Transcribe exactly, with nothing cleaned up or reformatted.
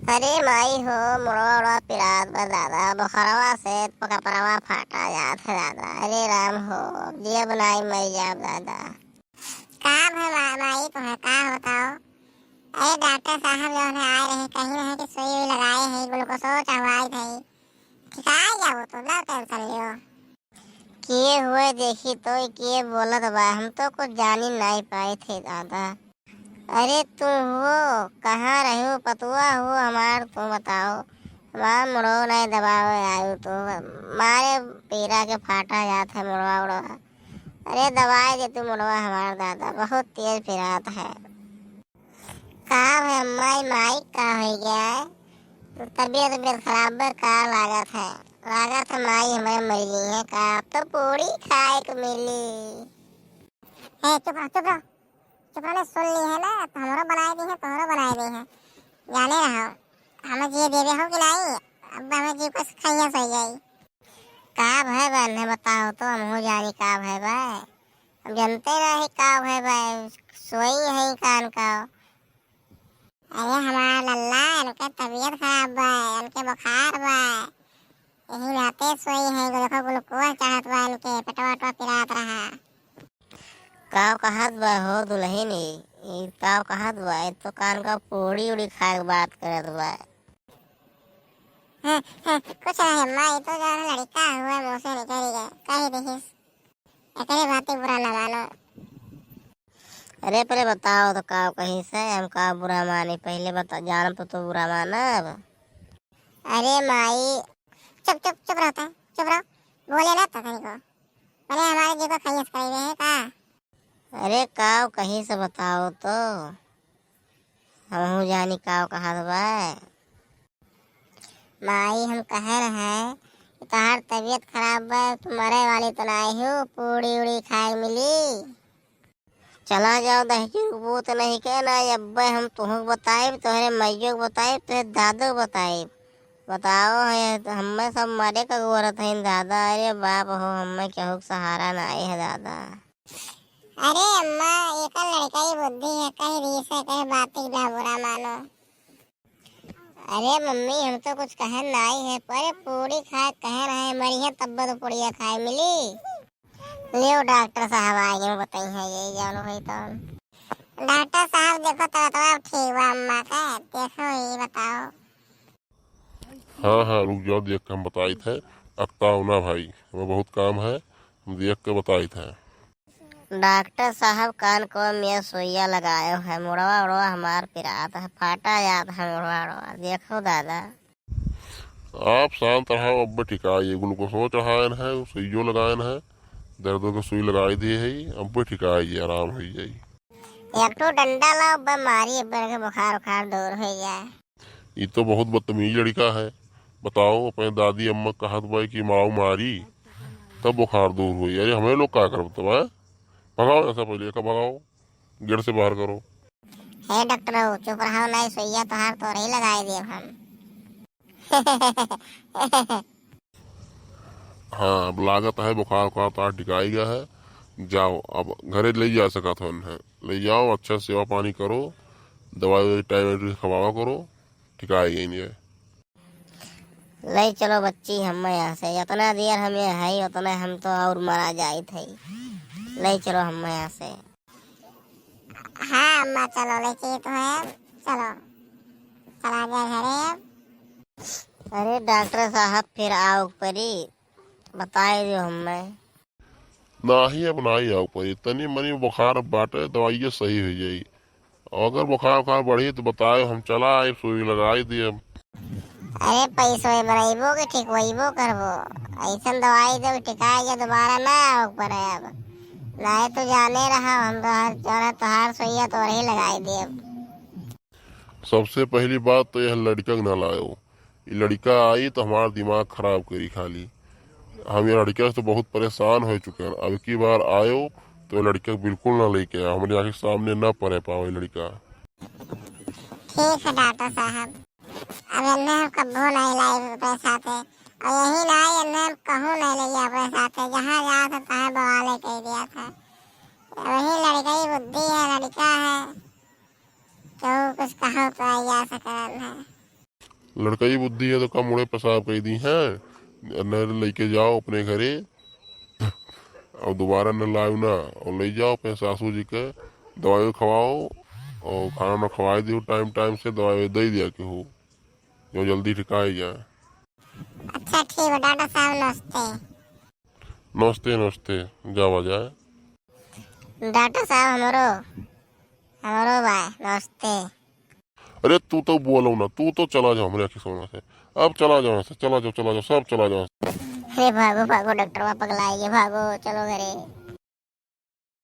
अरे माई हो, मुड़वा उड़वा पिरात बा दादा, बोखरवा से कपड़वा फाटा जात है दादा। अरे राम हो, अब जियब नाई मर जाब दादा। का भा मा-, माई तुम्हें का होता हो? अरे डॉक्टर साहब जो है आए रहे, कहीं रहे कि सुई उई लगाए है, ग्लूकोसो चढ़वाए थे, ठिकाए जाओ तो ना टेंशन लियो। के हुए देखी तो के बोलत बा, हम तो कुछ जानी नाई पाए थे दादा। अरे तू हो, कहाँ रहो पतुआ हो हमार, तू बताओ। हमार मुड़ो नाई दबावे आयु तू, मारे पीरा के फाटा जात है मुड़वा उड़वा। अरे दबाए दे तू मुड़वा हमार दादा, बहुत तेज पिरात है। का है माई, माई का हो गया है? तबियत तबियत खराब बा का लागत है? लागत है माई हमारे मर गई है का? अब तो पूरी खाए को मिली। ए चुप रहो, चुप रहो, चुप रहो, सुन ली है ना, तो हमरो बनाए दी है, तोहरो बनाए दी है, जाने रहो। हमें जिए देवे हो कि नहीं? अब हमें जीव का खैया सही जाई। का भय बा, ने बताओ तो, हमहू जानी का भय बा। हम जानते नहीं का भय बा, सोई है कान का। अरे हमार लल्ला, इनके तबियत खराब बा, इनके बुखार बा, यही नाते सोई है। देखो ग्लूकोज चढ़त बा इनके, पेटवा वेटवा पिरात रहा। का कहत बा हो दुल्हन, ई ई का कहत बा? ई तो कान का पूड़ी उड़ी खाए के बात करत बा। हाँ, हाँ, कुछ नहीं अम्मा, ये तो जान लड़का हुआ, मुँह से निकल गया, कह दिहिस। एकरे बातें बुरा ना मानो। अरे पहले बताओ तो का कहिस है, हम का बुरा मानी, पहले बता, जानब तो, तो बुरा मानब। अरे माई, चुप, चुप, चुप रहो तैं, चुप रहो, बोले ना तो तनिको। पहले हमारे जी को खैस करे रहे का? अरे काव कहिस बताओ तो, हमहू जानी काव कहत बा। माई हम कहे रहे कि तोहार तबियत खराब बा, तू मरे वाली तो नाई हो, पूड़ी उड़ी खाए मिली। चला जाओ दहिजरू पूत नहीं के ना, अब्बे हम तुहक बताइब, तोहरे माइयो के बताइब, तोहरे दादो के बताइब। बताओ है, हम्मे सब मरे का गोरत है दादा, अरे बाप हो, हम्मे केहू के सहारा नाई है दादा। अरे अम्मा, एकर लड़का ही बुद्धि है, कहीं रीस है, कहीं बात ही ना बुरा मानो। अरे मम्मी, हम तो कुछ कहन नाई है, पर पूड़ी खाए कहन है, मरिहे तब तो पुड़िया खाए मिली। लियो डॉक्टर साहब आए हैं, बताई है ये जानो है तो। डॉक्टर साहब देखो तो, तो अब ठीक बा अम्मा का, देखो ये बताओ। हाँ, हाँ, रुक जाओ, देख के हम बताइत है। अकताओ ना भाई, हमें बहुत काम है, हम देख के बताइत है। डॉक्टर साहब कान को में सुइया लगायो है, मुड़वा उड़वा हमार पिरात है, फाटा जात है मुड़वा उड़वा, देखो दादा। आप शांत रहो, अब ठिकाई, ग्लूकोसो चढ़ायन है, सुइयो लगायन है, दर्दों के सुई लगाई दिए है, अब ठिकाई, आराम हो जाई। एक ठो डंडा लाओ, अब मारी, अब के बुखार उखार दूर हो जाए। ई तो बहुत बदतमीज लड़का है। बताओ, अपने दादी अम्मा कहत बा कि माऊ मारी, तब बुखार दूर होई। अरे, हमें लोग का करब तब, हैं? भगाओ ऐसा पहले, एका भगाओ, गेट से बाहर करो। हे डॉक्टर, चुप रहो, नहीं सुइया तोहार तोरे ही लगाए देब हम। हाँ, अब लागत है बुखार उखार तोहार टिकाई गया है। जाओ, अब घरे ले जा सकत हो उन्हें, ले जाओ, अच्छा सेवा पानी करो, दवाई ववाई टाइम टाइम से खवावा करो, टिकाई गई है। ले चलो बच्ची, हम यहाँ से, इतना देर हम ये है, उतना हम तो और मरा जाइत है। ले चलो हम यहाँ से। हाँ अम्मा, चलो, लेके तो है, चलो, चला जाए घरे अब। अरे डॉक्टर साहब, फिर आओ परी, बताए दो हमें। नाही, अब नाही आओ परी, तनी मनी बुखार बाटे, दवाइये सही हो जाई। अगर बुखार उखार बढ़ी तो बताए, हम चला आए, सुई लगाई दिए। अरे पैसो बनैबो के ठीक वहीबो करबो, ऐसन दवाई देब टिकाए के दोबारा ना आओ पड़े अब। नाहीं तो जाने रहा हम तो हर जौन है तोहार सुइया तोरे ही लगाई देब। सबसे पहली बात तो यह लड़का के ना लायो, ये लड़का आई तो हमारा दिमाग खराब करी खाली। हम ये लड़का से तो बहुत परेशान हो चुके हैं, अब की बार आयो तो ये लड़का के बिल्कुल ना लेके आयो, हमारी आँख के सामने ना पड़े पावे लड़का। ठीक है डॉक्टर साहब, अब एन्ने हम कब्बो नहीं लाई अपने साथे, और यही ना आई एन्ने हम कहूँ नहीं ले अपने साथे, जहाँ जात है तहाँ बवाले कह दिया था। वही लड़का ही बुद्धि है, लड़का है, क्यों कुछ कहो तो आई जा सकल है। लड़कई बुद्धि है तो का मुड़े पेशाब कइ दिहैं। नहीं तो लइके जाओ अपने घरे, अउर दोबारा न लायो ना, अउर लइ जाओ अपने सासू जी के, दवाई खवाओ अउर खाना ना खवाए दियो टाइम टाइम से, दवाई दइ दिया के हो, जो जल्दी ठिकाई जाए। अच्छा ठीक बा डॉक्टर साहब, नमस्ते। नमस्ते नमस्ते, जावा जाए। डॉक्टर साहब हमरो, हमरो बा, नमस्ते। अरे तू तो बोलो ना, तू तो चला जाओ हमरे आँखी सामने से, अब चला जाओ यहाँ से, चला जाओ, चला जाओ, सब चला जाओ। अरे भागो भागो, डॉक्टरवा पगलाइ गए, भागो चलो घरे।